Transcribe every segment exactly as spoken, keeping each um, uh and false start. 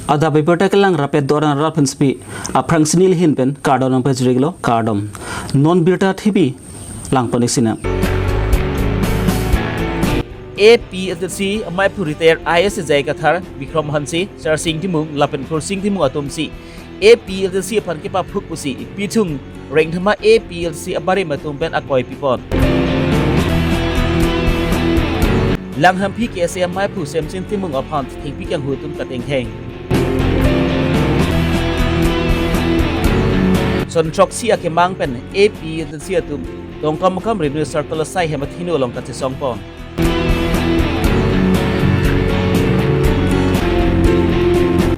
Adap abirta kelang rapet doran rat pensepi aphrang sini lihin pen kardom nangpajiriklo, kardom. Non birta thipi langpon-ik sinang. A P H L C amaiphu retired I A S J I Kathar, Bikrom Hanse, Sersing Timung lapen Kursing Timung atumsi A P H L C aphan kepaphuk pusi Bithung Rengthama A P H L C abarim atum pen akoi pipon. Langhamphi K S A amaiphu Semsin Timung aphan thengpi kanghu atum katengtheng. Son throksi akemang pen A P H L C atum Dongkamukam Revenue Circle asai hem athengno along kachesongpon.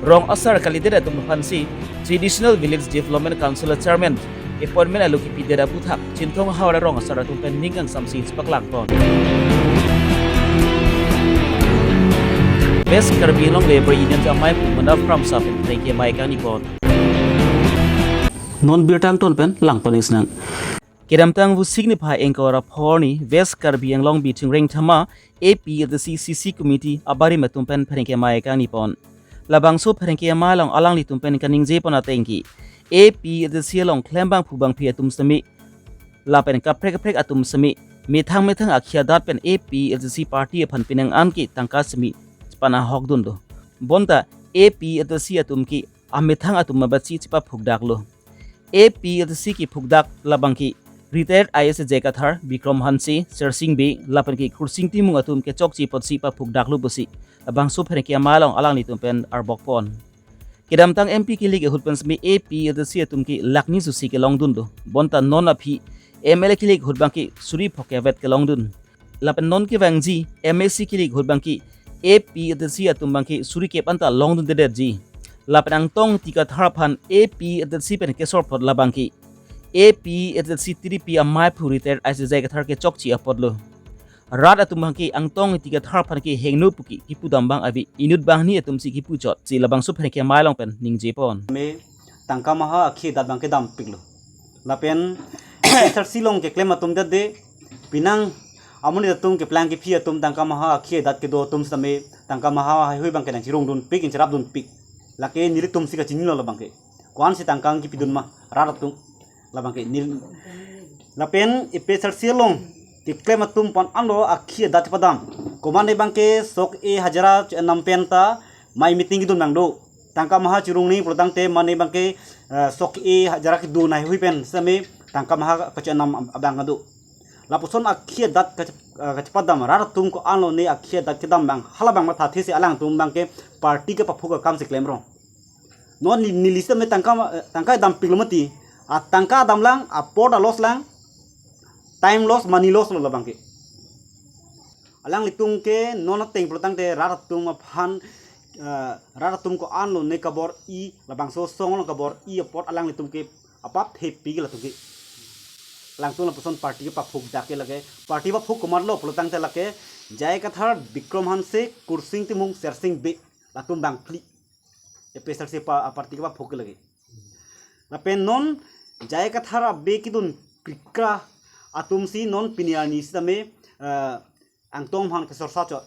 Rong asar kalidet atum aphansi Traditional Village Development Council Chairman appointment alo kipidet aputhak Chinthong Howrah rong asar atum pen ning kangsamsi chepaklangpon. West Karbi Anglong Labour Union amaiphu Manaph Kramsa pen pherangke amei kangnipon. Non birta angton pen langpon-ik sinang. Kedamtang Vosik niphai ingkoi ra pho arni West Karbi Anglong Bithung Rengthama A P H L C C C Committee abarim atum pen pherangke amei kangnipon. Labangso pherangke amei along alanglitum pen kaningjepon atengke, A P H L C along klembangphu bangphi atum semi lapen kaprek kaprek atum semi methang methang akhei adat pen A P H L C party aphan penang an ke tangka semi chepana hokdun do. Bonta A P H L C atum ke amethang atum abatsi chepaphukdaklo. A P H L C kephukdak labangke retired I A S J I Kathar, Bikrom Hanse, Sersing Bey lapenke Kursing Timung atum kechokche apotsi paphukdaklo pusi labangso pherangke amei along alanglitum pen arbokpon. Kedamtang M P kilik ahut pen semi A P H L C atum ke lakh ni susi kelongdun do. Bonta non aphi M L A kilik ahut abangke suri phokep vet kelongdun. Lapen non kevangji M A C kilik ahut abangke A P H L C atum abangke suri kep anta longdundedetji. Lapen Angtong Ingti Kathar aphan A P H L C pen kesorphot labangke A P H L C tiripi amaiphu retired I A S J I Kathar kechokche apotlo. Rat atum abangke Angtong Ingti Kathar aphan ke hingno puke kipudam abang ave, inut banghini atumsi kipuchotsi labangso pherangke amei along pen ningjepon. Me tangka maha akhei adat abangke dampiklo. Lapen H R C along keklem atum det de, penang amonit atum keplang kephi atum tangka maha akhei adat kedo atum sitame tangka maha haihui abangke nangchirungdunpik, nangcherapdunpik. Lake nelitumsi kachinilo labangke. Ko-ansi tangka kipidun ma rat atum labangke neli. Lapen A P H L C along keklem atum aphan anlo akhei adat chepadam. Komatne abangke sok-e hajira cho-enam pen ta mei meeting kedun abang do. Tangka maha chirung ni pulotangte mane abangke, eh, sok-e hajira kedun haihui pen sitame tangka maha kacho-enam abang do. Lapuson akhei adat kach-, eh, kachepadam rat atum ko-anlo ne akhei adat kedam abang, hala abang mathathesi alangtum abangke party kepaphuk akamsi klemrong. Non ne-, neli sitame tangka ma-, eh, tangka dampiklo mati. Atangka damlang, apot a-loss lang, time loss, money loss lo labangke. Alanglitum ke non ateng pulotangte rat atum aphan, eh, rat atum ko-anlo ne kabor-i, labangso asong along kabor-i apot alanglitum ke apap thepi ke latum ke. Alangtum lapuson party kepaphukdak ke lake. Party paphuk komatlo pulotangte lake J I Kathar, Bikrom Hanse, Kursing Timung, Sersing Bey, latum bangphli. A P H L C pa-, party kepaphuk ke lake. Lapen non J I Kathar abe kedun krikra atumsi non pini arni sitame, eh, Angtong aphan kesorsa chot.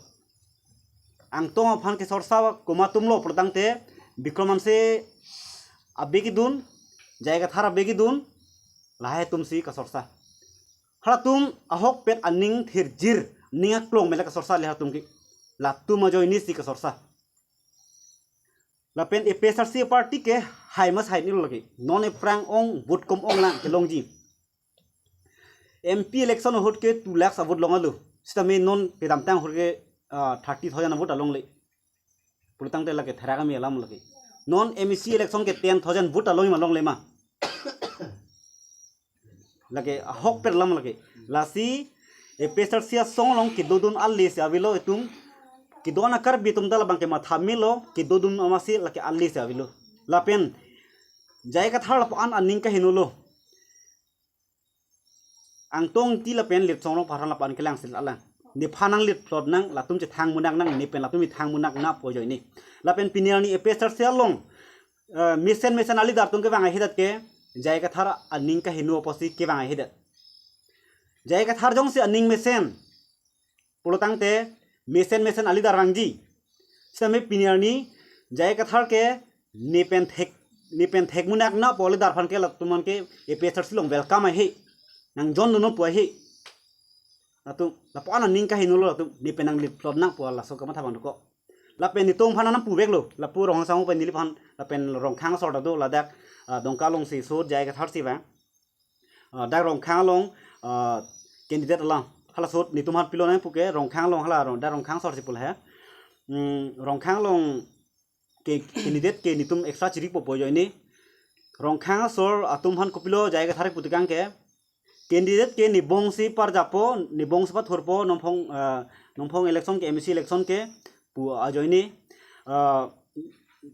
Angtong aphan kesorsa komat atumlo pulotangte Bikrom Hanse abe kedun, J I Kathar abe kedun, lahai atumsi kasorsa. Halatum ahokpet aning thirjir, ning aklong mela kasorsa le halatum ke. Latum ajoinesi kasorsa. Lapen A P H L C party ke hai mas hai nilo lake. Non aphrang ong vote kom ong lang kelongji. M P election ahut ke two lakhs a-vote longlo. Sitame non kedamtang ahut ke, ah, thirty thousand a-vote alongle. Pulotangte lake therak kami alam lake. Non M A C election ke ten thousand vote along ma longle ma. Lake ahokpet alam lake. Lasi A P H L C asong along kedodun alesi avelo itum. Kedo-an a-Karbi atum ta labangke matha melo, kedodun amatsi lake alesi avelo. Lapen J I Kathar lapu-an aning kahinolo. Angtong Ingti lapen Litsong Rongphar aphan lapu-an kelangselet alang. Nephan nanglit plot nang, latum chethang munak nang, nepen latum ithang munak nangpo ajoine. Lapen pini arni A P H L C along, eh, mesen mesen a-leader atum kevang ahedat ke, J I Kathar aning kaheno apotsi kevang ahedat. J I Kathar jongsi aning mesen pulotangte mesen mesen a-leader vangji. Sitame pini arni J I Kathar ke ne pen thek, ne pen thek munak na pole dar aphan ke latum aphan ke A P H L C along welcome ahi. Nang join dunnon pu ahi. Latum lapu-an aning kahingno lo, latum ne pen nang lip plot nang pu laso kamatha abang dokok. Lapen netum aphan nang puvek lo. Lapu Ronghang Sangho pen neliphan lapen Rongkhang asor ta do ladak, ah, Dongka alongsi so J I Kathar si abang. Ah, dak Rongkhang along, ah, candidate alam. Hala so netum aphan pilo nang pu ke Rongkhang along hala Rong, dak Rongkhang asor si pu la he. Hmm, Rongkhang along ke candidate ke netum extra chiri popo ajoine. Rongkhang asor atum aphan kopilo J I Kathar pu tekang ke candidate ke ne bongsi parjapo, ne bongsi pathurpo, Nongphong, ah, Nongphong election ke M A C election ke pu ajoine. Ah,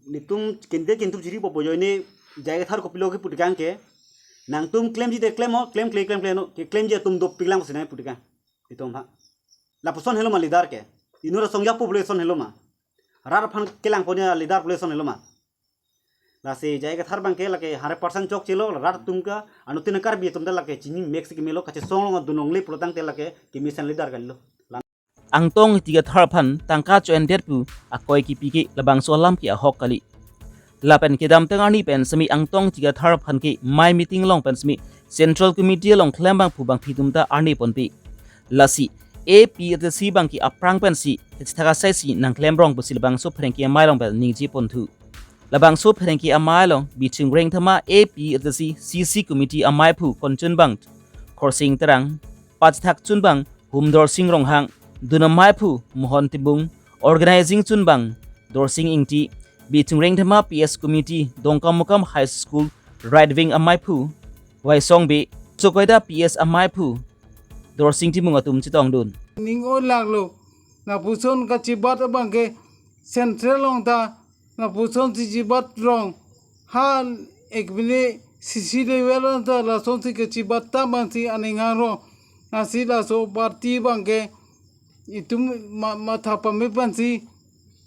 netum candidate ke netum chiri popo ajoine J I Kathar kopilo ke pu tekang ke nangtum klemji te klem o, klemkle klemkle no, keklemji atum dopik lang pusi nang pu tekang. Netum aphan. Lapuson helo ma leader ke. Inut asong ya population helo ma. Rat aphan kelangpon ya leader population helo ma. Lasi J I Kathar abang ke lake hundred percent chokche lo, rat atum ke, anuttin Karbi atum ta lake chini mix kemelo, kachesong along adun longle pulotangte lake kemesen leader kalilo. Angtong Ingti Kathar aphan tangka cho-endet pu akoi kipi ke labangso alam ke ahok kali. Lapen kedamtang arni pen semi Angtong Ingti Kathar aphan ke amei meeting along pen semi Central Committee along klem abangphu bangphi atum ta arni ponpe. Lasi A P H L C abang ke aphrang pensi kachethak asai si nangklem rong pusi labangso pherangke amei along pen ningje ponthu. Labangso pherangke amei along Bichung Rengthama A P H L C C C Committee ameiphu Konchunbang Khorsing Terang, pachethak chunbang Humdorsing Ronghang, dun ameiphu Mohon Timung, organizing chunbang Dorsing Ingti, Bichung Rengthama P S Committee, Dongkamukam High School Right Wing ameiphu Waisong Bey, Chokoida P S ameiphu Dorsing Timung atum chetongdun. Ning-o laklo, lapuson kachibat abang ke Central along ta, lapuson si chibat rong, ha ekbine C C level along ta lasonsi kachibat ta abangsi aning hanglo, lasi laso party abang ke itum ma, matha pame pensi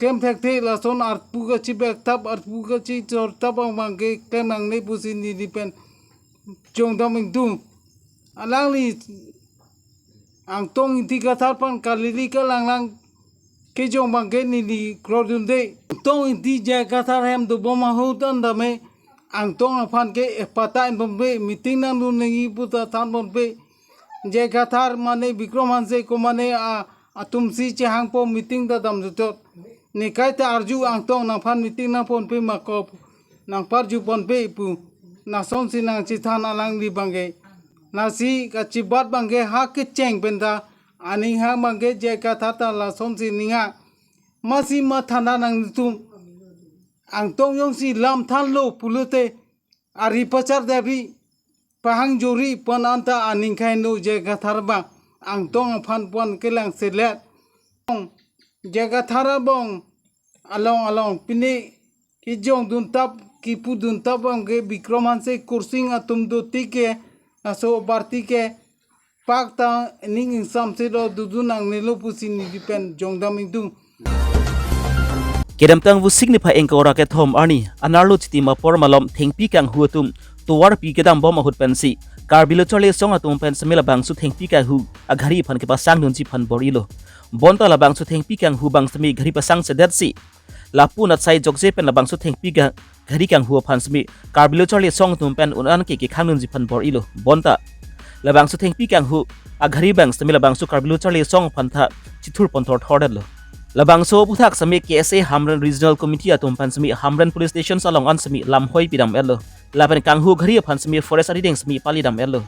klem thekthe, lason arpu kachibektap, arpu kachichortap abang ke klem nangne pusi neli pen jongdam ingdung. Alangli Angtong Ingti Kathar aphan kalili kalanglang kejong abang ke neli krodunde. Angtong Ingti J I Kathar hem dobom ahut an tame Angtong aphan ke epata enponpe, meeting nangdun nangji pu ta thanponpe. J I Kathar mane Bikram Hanse ko mane a, atumsi chehangpo meeting ta damjutot. Ne kaita arju Angtong nangphan meeting nangponpe ma ko pu, nangparjuponpe pu. Lasonsi nangchethan alangli abang ke. Lasi kachibat abang ke ha kecheng pen ta aning hang abang ke J I Kathar ta lasonsi ninga. Masi matha nangtum. Angtong jongsi lam thanlo pulote ari pachar dapri, pahang jori pon anta aning kahingno J I Kathar abang Angtong aphan pon kelang selet. J I Kathar abang along along pine kejongduntap, kipuduntap abang ke Bikram Hanse Khorsing atum do tik ke, laso party ke pak ta ning ingsamse do dodun nangnelo pusi neli pen jongdam ingdung. Kedamtang Vosik niphai ingkoi ra kethom arni, anerlo chitim apor malom thengpi kanghu atum tovarpi kedambom ahut pensi Karbi Lo Charli Asong atum pen semi labangso thengpi kanghu aghari aphan kepasangdunji aphan bor-ilo. Bonta labangso thengpi kanghu abang semi ghari pasangsedetsi lapu natsai jokje pen labangso thengpi ga-, ghari kanghu aphan semi Karbi Lo Charli Asong atum pen un-an ke kekhangdunji aphan bor-ilo. Bonta labangso thengpi kanghu aghari abang semi labangso Karbi Lo Charli Asong aphan tha chithurpon thorthordetlo. Labangso aphuthak semi K S A Hamren Regional Committee atum pen semi Hamren Police Station along an semi lamhoi pidam-etlo. Lapen kanghu ghari aphan semi forest arideng semi palidam-etlo.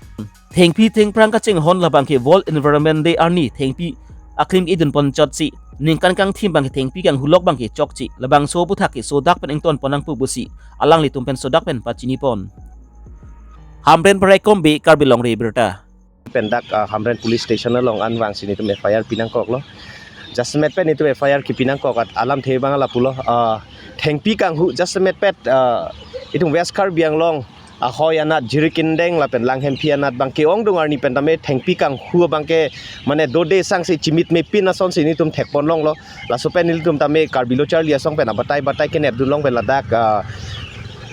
Thengpi thengphrang kachinghon labang ke World Environment Day arni thengpi akrim idunpon chotsi ningkan kangthim abang ke thengpi kanghu lok abang ke chokche, labangso aphuthak ke sodak pen ingtonpon nangpo pusi alanglitum pen sodak pen pachinipon. Hamren Parai Kombe, Karbi Longri Abirta. Pen dak, ah, Hamren Police Station along an vangsi netum F I R pinangkoklo. Jasemet pen netum F I R kipinangkok at alamthe abang lapulo, ah, thengpi kanghu jasemet pen, ah, itum West Karbi Anglong ahoi anat Jirikindeng lapen Langhemphi anat abang ke-ongdung arni pen tame thengpi kanghu abang ke mane dode sangse chimit mepin asonsi netum thekponlonglo. Laso pen nelitum tame Karbi Lo Charli Asong pen abatai batai kenepdunlong pen ladak, ah,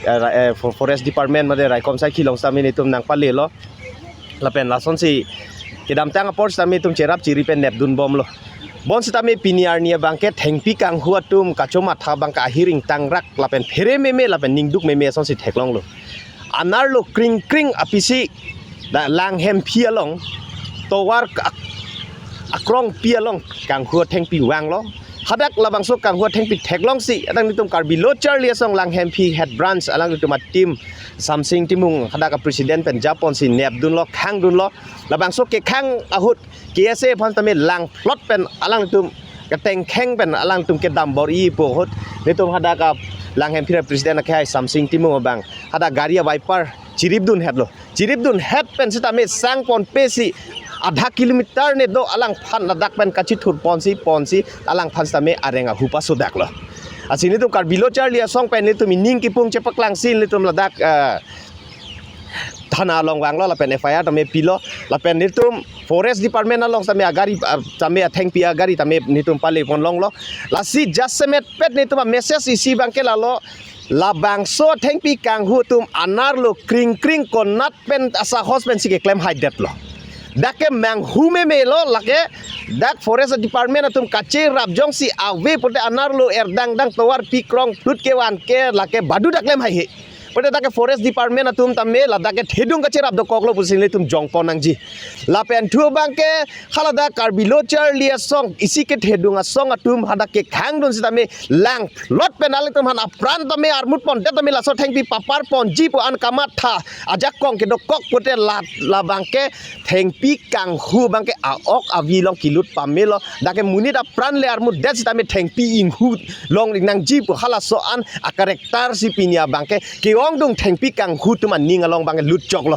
eh, ra-, eh, for-, Forest Department mate raikom saikhi along tame netum nangpalelo. Lapen lasonsi kedamtang apor tame netum cherap chiri pen nepdunbomlo. Bonsitame pini arni abangke thengpi kanghu atum kachomatha abangke ahir ingtangrak lapen phere meme lapen ningduk meme asonsi theklonglo. Anerlo kring kring apisi dak Langhemphi along tovar ak-, akrongpi along kanghu athengpi vanglo. Hadak labangso kanghu athengpi theklongsi adang nelitum Karbi Lo Charli Asong Langhemphi Head Branch alanglitum a-team Samsing Timung hadak a-president pen japonsi nepdunlo, khangdunlo. Labangso kekhang ahut K S A aphan tame langphlot pen alangtum ketengkheng pen alangtum kedam bor-ipo ahut nelitum hadak a Langhemphi a-president akhai Samsing Timung abang hadak gari a-wiper chiripdunhetlo. Chiripdunhet pen sitame sangponpesi adha kilometer ne do alangphan ladak pen kachithurponsi ponsi alangphan sitame areng ahu pasodaklo. Lasi nelitum Karbi Lo Charli Asong pen nelitum ining kipung chepaklangsi nelitum ladak, eh, thana along vanglo lapen F I R tame pilo lapen nelitum Forest Department along tame agari, ah, tame athengpi agari tame nelitum paleponlonglo. Lasi jasemet pet nelitum a-message isi abangke lalo, labangso athengpi kanghu atum anerlo kring kring konat pen asahos pensi keklem haidetlo. Dak ke manghu memelo, lake dak Forest Department atum kacherap jongsi ave pute anerlo erdang dang tovarpi krongphlut kevan ke lake badu dak klem haihe. Pute dak ke Forest Department atum tame ladak ke thedung kacherap dokoklo pusi nelitum jongpon nangji. Lapen thu abangke haladak Karbi Lo Charli Asong isi kethedung asong atum hadak kekhangdun sitame langphlot pen alangtum aphan apran tame armutpondet tame laso athengpi paparponji pu an kamatha ajakong kedokok pute la, labangke thengpi kanghu abangke a-ok avi along kilut pamelo. Dak ke monit apran le armutdet sitame thengpi inghu longnangji pu halaso an a-character si pini abangke ke-ongdung thengpi kanghu atum aning along abangke lutchoklo.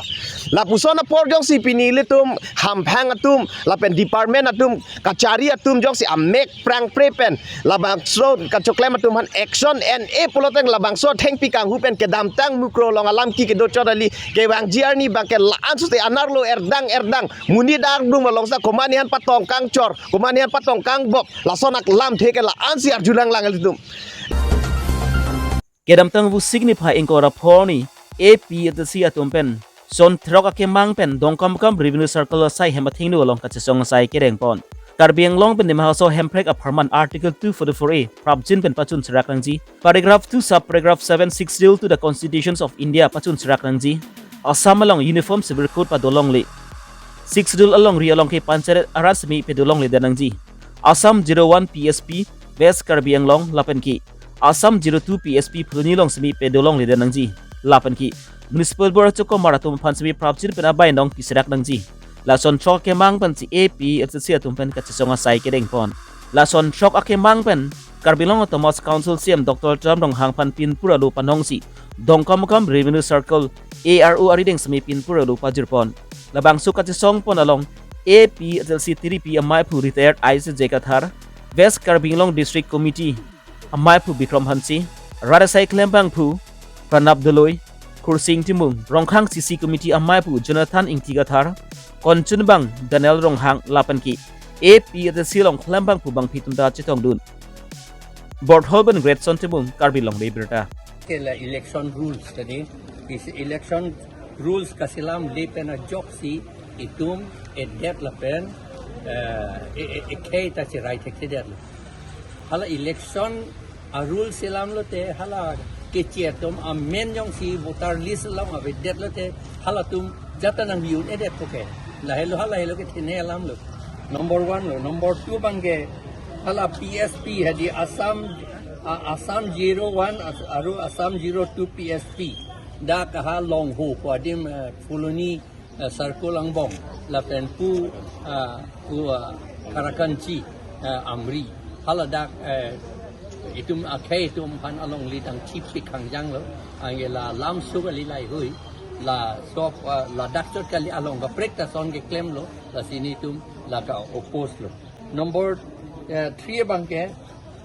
Lapuson apor jongsi pini ilitum hamphang atum lapen department atum kachari atum jongsi amek prangpre pen labangso kachoklem atum aphan action en-e puloteng labangso athengpi kanghu pen kedamtang mukro along alam ki kedo chot ali kevangji arni abangke la-an sute anerlo erdang erdang monit ardum along sa komat aphan patong kangchor, komat aphan patong kangbop, lason aklamthe ke la-ansi arjulanglang ilitum. Kedamtang Vosik niphai ingkoi ra pho arni A P H L C atum pen son throk akemang pen Dongkamukam Revenue Circle asai hem athengno along kachesong asai kedengpon. Karbi Anglong pen Dima Hasao Hemprek apharman Article two forty-four A prapjin pen pachun serak nangji, paragraph two, sub paragraph seven, Sixth Schedule to the Constitutions of India pachun serak nangji, Assam along Uniform Civil Code padolongle, Sixth Schedule alongri along ke Panchayat Raj semi pedolongledet nangji, Assam zero one P S P West Karbi Anglong lapen ke Assam zero two P S P Phuloni along semi pedolongledet nangji lapen ke Municipal Board achokomar atum aphan semi prapjin pen abai nong piserak nangji. Lason throk akemang pensi A P H L C atum pen kachesong asai kedengpon. Lason throk akemang pen Karbi Anglong Autonomous Council C E M Doctor Tuliram Ronghang aphan pinpur alo panongsi Dongkamukam Revenue Circle A R O arideng semi pinpur alo pajirpon. Labangso kachesongpon along A P H L C tiripi amaiphu retired I C J Kathar, West Karbi Anglong District Committee amaiphu Bikram Hanse, rat asai klembangphu Pranab Doloi, Khursing Timung, Rongkhang C C Committee amaiphu Jonathan Ingti Kathar, konchunbang Daniel Ronghang lapen ke A P H L C along klembangphu bangphi atum ta chetongdun. Borthol pen Greatson Timung, Karbi Longri Abirta. Ke la election rules tadi, is election rules kaselamle pen ajoksi itum edet lapen, eh, e, e, ekhei ta cherai thekthedetlo. Hala election a-rule selamlote hala keche atum amen jongsi voter list along avedetlote halatum jata nangvi un-edetpo ke. Lahelo hala helo kethenei alamlo. Number one lo. Number two abangke hala P S P hadi Assam, a-, Assam zero one as-, aru Assam zero two P S P. Dak ha Longho pu adim, eh, Phuloni, eh, Circle angbong lapen pu, ah, pu, ah, Karakanchi, eh, Amri. Haladak, eh, itum akhei atum aphan alongli dangchipsi khangjanglo. Anke la lamso kali laheihui. La sop, ah, ladak chot kali along kaprek ta son keklemlo. Lasi nelitum la ka-oppose lo. Number, eh, three abangke,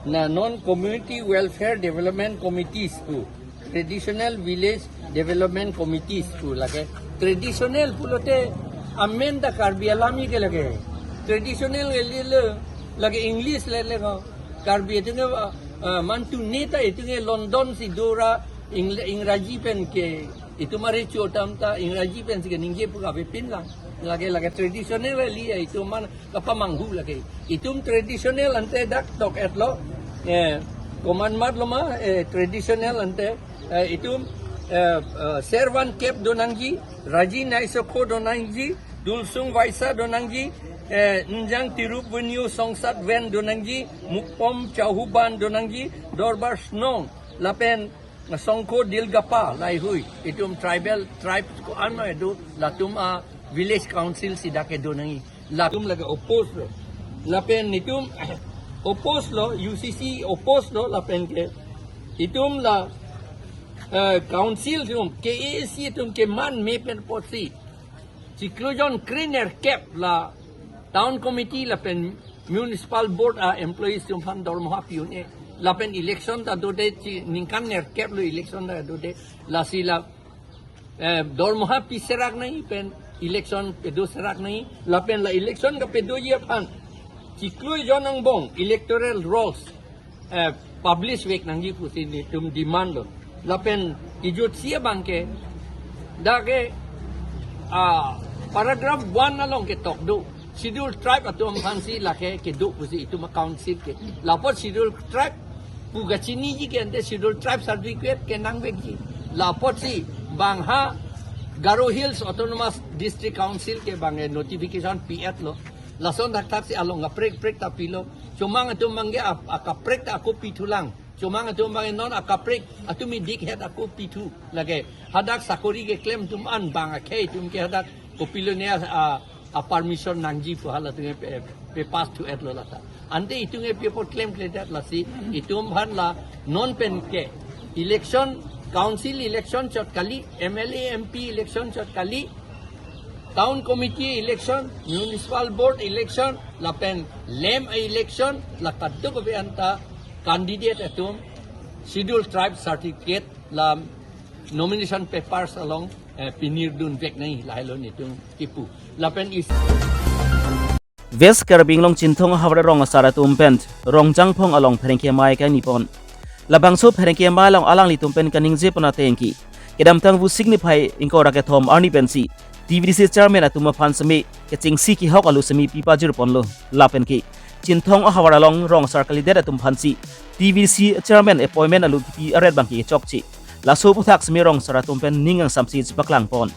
na non community welfare development committees pu, traditional village development committees pu lake. Traditional pulote amen ta Karbi alam ke lake. Traditional ke le, le, lake English le le ko. Karbi atum ke, ah, ah, mantu neta atum ke London si dora Ing-, Ingraji pen ke, itum arecho atum ta Ingraji pen si keningje pu kave pin lang. Lake, lake traditional ali ya, itum man kapamanghu lake. Itum traditional ante dak tok-et lo. Eh, komat-mat lo ma, eh, traditional ante, eh, itum, eh, eh, Servan Kep do nangji, Raji Naisokho do nangji, Dulsung Vaisa do nangji, eh, Njang Tirup Venue Songsat Ven do nangji, Mukpom Chauhuban do nangji, Dorbar Snong, lapen Songkho Dilgapa, laheihui, itum tribal tribes ko-an ma do, latum a village council si dak kedo nangji. Latum lake oppose lo. Lapen itum oppose lo, U C C oppose lo, lapen ke itum la, eh, council atum, K A A C atum ke man me pen apotsi chiklo jon kre-nerkep la town committee lapen municipal board a employees atum aphan dormoha pi un-e. Lapen election ta dode, chi ningkan nerkep lo election ta dode. Lasi la, eh, dormoha pi serak nangji pen election kedo serak nangji. Lapen la election kapedoji aphan chiklo jon angbong electoral rolls, eh, publish vek nangji pusi netum demand lo. Lapen kejutsi abang ke, dak ke, ah, paragraph one along ketok do, Scheduled Tribe atum aphansi lake kedo pusi itum a council ke. La apot Scheduled Tribe pu kachiniji ke ante Scheduled Tribe certificate ke nangvekji. La apotsi bang ha Garo Hills Autonomous District Council ke bang, eh, notification pi-et lo. Lason thakthak si along kaprek prek ta pilo. Chomang atum abang ke ap-, akaprek ta ako pithu lang. Chomang atum abang non akaprek atum idik het ako pithu. Lake hadak sakori keklem atum an bang akhei atum ke hadak kopilo ne a, a permission nangji pu halatum ke pe, pe pass thu-et lo lata. Ante itum ke pi apot klemkledet, lasi itum aphan la non pen ke election, council election chot kali, M L A, M P election chot kali, town committee election, municipal board election, lapen lem election, la kadokave anta candidate atum Scheduled Tribe certificate la nomination papers along, eh, pinirdun vek nangji, lahelo netum kipu. Lapen is West Karbi Anglong Chinthong ahavar rong asar atum pen Rongjangphong along pherangke amei kangni pon. Labangso pherangke amei along alanglitum pen kaningje pon ateng ke, kedamtang Vosik niphai ingkoi ra kethom arni pensi T V D C chairman atum aphan seme kechengsi kehok alu seme pi pajir ponlo. Lapen ke Chinthong ahavar along rong asar kalidet atum aphansi T V D C chairman appointment alu kipi aret abang ke chokche. Laso aphuthak seme rong asar atum pen ning kangsamse chepaklang pon.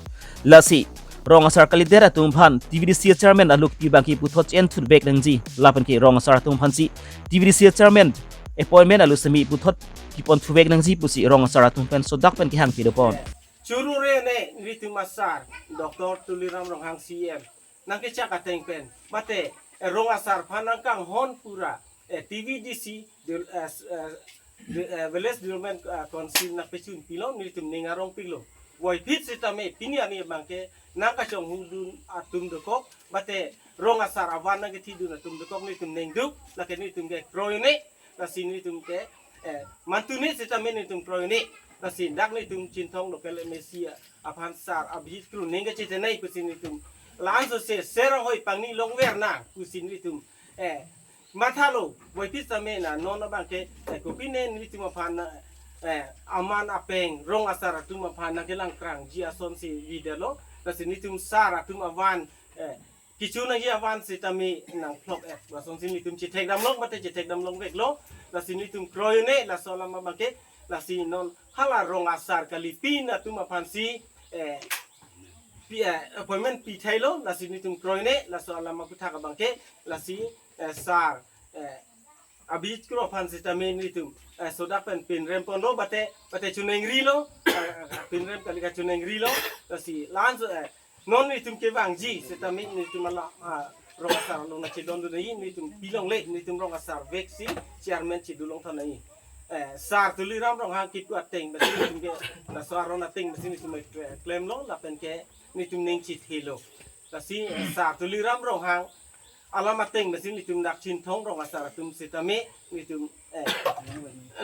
Lasi rong asar kalidet atum aphan T V D C chairman alu kipi abang ke puthot che-en thuvek nangji. Lapen ke rong asar atum aphansi T V D C chairman appointment alu seme puthot kipon thuvek nangji pusi rong asar atum pen sodak pen kehang pido pon. Churu re ne nelitum asar Doctor Tuliram Ronghang C E M nangkechak ateng pen, mate, eh, rong asar aphan nangkanghon pura, eh, T V D C, dil-, eh, s-, eh, di-, eh, Village Development, eh, Council nangpechun pilo, nelitum ning arong pilo. Voiphit sitame pini arni abang ke nangkachonghudun atum dokok, mate rong asar avan nangkethidun atum dokok, nelitum ningduk, lake nelitum ke kroi un-e, lasi nelitum ke, eh, mantu ne sitame nelitum kroi un-e. Lasi dak nelitum Chinthong local M A C aphan sar Abhijit Kro ning kachethenei pusi nelitum la-an so se serong hoi pangni longver nang pusi nelitum, eh, mathalo, voiphit sitame na non abang ke, eh, kopine nelitum aphan, eh, aman apeng rong asar atum aphan nangkelangkrangji asonsi videlo. Lasi nelitum sar atum avan, eh, kecho nangji avan sitame nangphlok-et. Lasonsi nelitum chethekdam long, mate chethekdam longveklo. Lasi nelitum kroi un-e, laso alam abang ke, lasi non hala rong asar kalipin atum aphansi, eh, pi, eh, appointment pithailo, lasi nelitum kroi un-e, laso alam aphuthak abang ke, lasi, eh, sar, eh, Abhijit Kro aphan sitame nelitum, eh, sodak pen pinrem ponlo, mate, mate chuningrilo, eh, pinrem kali kachiningri lo, lasi la-an so, eh, non nelitum kevangji sitame nelitum ala, ah, rong asar along nangchedondun nangji, nelitum pilongle, nelitum rong asar veksi chairman chedulong than nangji. Eh, sar Tuliram Ronghang kipu ateng pensi nelitum ke, laso aron ateng pensi nelitum, eh, klemlo, lapen ke nelitum ning chethelo. Lasi, eh, sar Tuliram Ronghang alam ateng pensi nelitum dak Chinthong rong asar atum sitame nelitum, eh,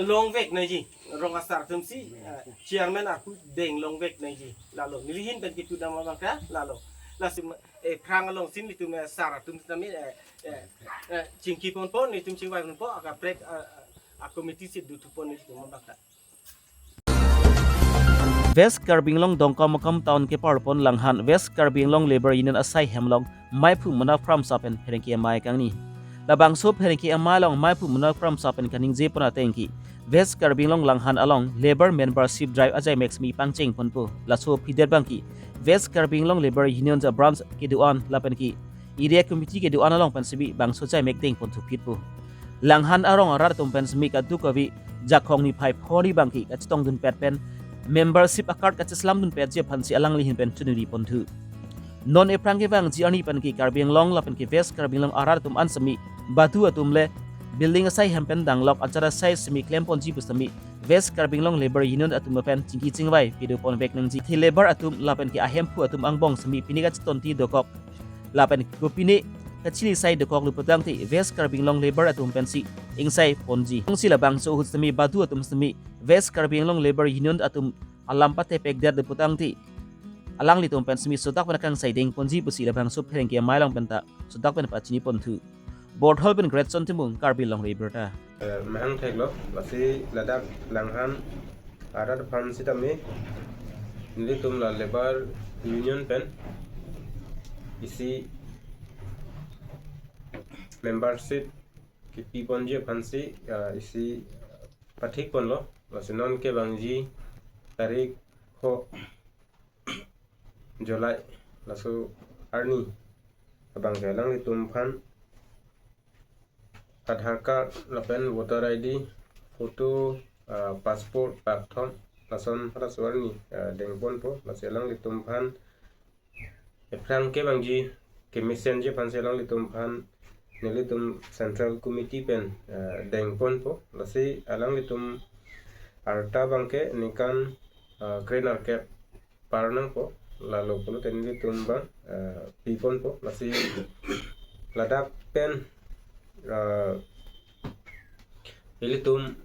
longvek nangji, rong asar atumsi, eh, chairman arpu deng longvek nangji. Lalo neli ahin pen kipudam abang ke lalo. Lasi, eh, phrang alongsi nelitum, eh, sar atum sitame, eh, eh, eh, chingki ponpo, nelitum chingvai ponpo, akaprek, eh, eh, a committee si duthu pon nelitum abang ke. West Karbi Anglong Dongkamukam Town keparpon Langhan West Karbi Anglong Labour Union asai hem along maiphu munak pramsa pen pherangke amei kangni. Labangso pherangke amei along maiphu munak pramsa pen kaningje pon ateng ke West Karbi Anglong Langhan along Labour Membership Drive ajaimek semi pangcheng ponpo. Laso aphi det abang ke West Karbi Anglong Labour Union a-branch kedo-an lapen ke area committee kedo-an along pen semi bangso ajaimek deng pon thuphitpo. Langhan arong arat atum pen semi kadokave Jakhong niphai phongo abang ke kachetongdunpet pen membership a-card kacheslamdunpetji aphansi alangli ahin pen choningri ponthu. Non ephrang kevangji arni pen ke Karbi Anglong lapen ke West Karbi Anglong arat atum an semi badu atum le building asai hem pen danglok ajat asai semi klemponji pu semi West Karbi Anglong Labour Union atum pen chingki chingvai pado ponvek nangji. Athe labour atum lapen ke ahemphu atum angbong semi pini kachetonti dokok lapen kopine kachini sai dokok lo putangte West Karbi Anglong labour atum pensi ingsai ponji. Jongsi labangso ahut semi badu atum semi West Karbi Anglong Labour Union atum alam patepek det lo putangte alanglitum pen semi sodak pen akangsai deng ponji pusi labangso pherangke amei along penta sodak pen pachini ponthu. Borthol pen Greatson Timung, Karbi Longri Abirta. Eh, mahang theklo, lasi ladak Langhan arat aphan sitame nelitum la Labour Union pen isi membership kepi ponji aphansi, eh, isi pathik ponlo, lasi non kevangji tarik pho July laso arni abang ke alanglitum aphan Aadhaar card lapen voter I D, photo, ah, passport, pakthom, lason halaso arni, ah, deng ponpo, lasi alanglitum aphan ephrang kevangji kemesenji aphansi alanglitum aphan nelitum Central Committee pen, ah, deng ponpo, lasi alanglitum arta abang ke ningkan, ah, kre-nerkep par nangpo, lalo pulote nelitum abang, eh, pi ponpo, lasi ladak pen, eh, ilitum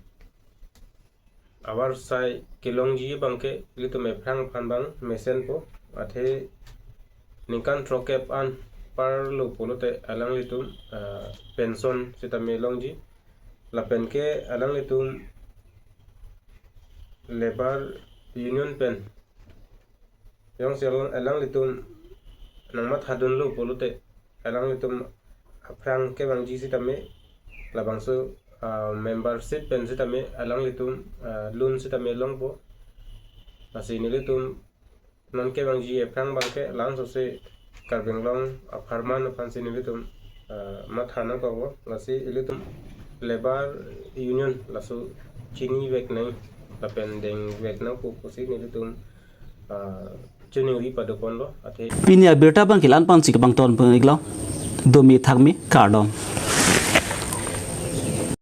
avarsai kelongji abang ke ilitum ephrang aphan abang mesenpo, athe ningkan throkkep an parlo pulote alanglitum, eh, pension sitame longji, lapen ke alanglitum Labour Union pen jongsi alang, alanglitum nangmathadunlo pulote alanglitum aphrang kevangji sitame labangso, ah, membership pen sitame alanglitum, ah, loan sitame longpo, lasi nelitum non kevangji ephrang abang ke langsose Karbi Anglong apharman aphansi nelitum, ah, matha nangkoklo, lasi ilitum Labour Union laso chinivek nang lapen dengvek nangpo pusi nelitum, ah, choningri pado ponlo, athe. Pini abirta abang ke la-an pensi kebang ton pon-iklo. Domi thakmi, kardom.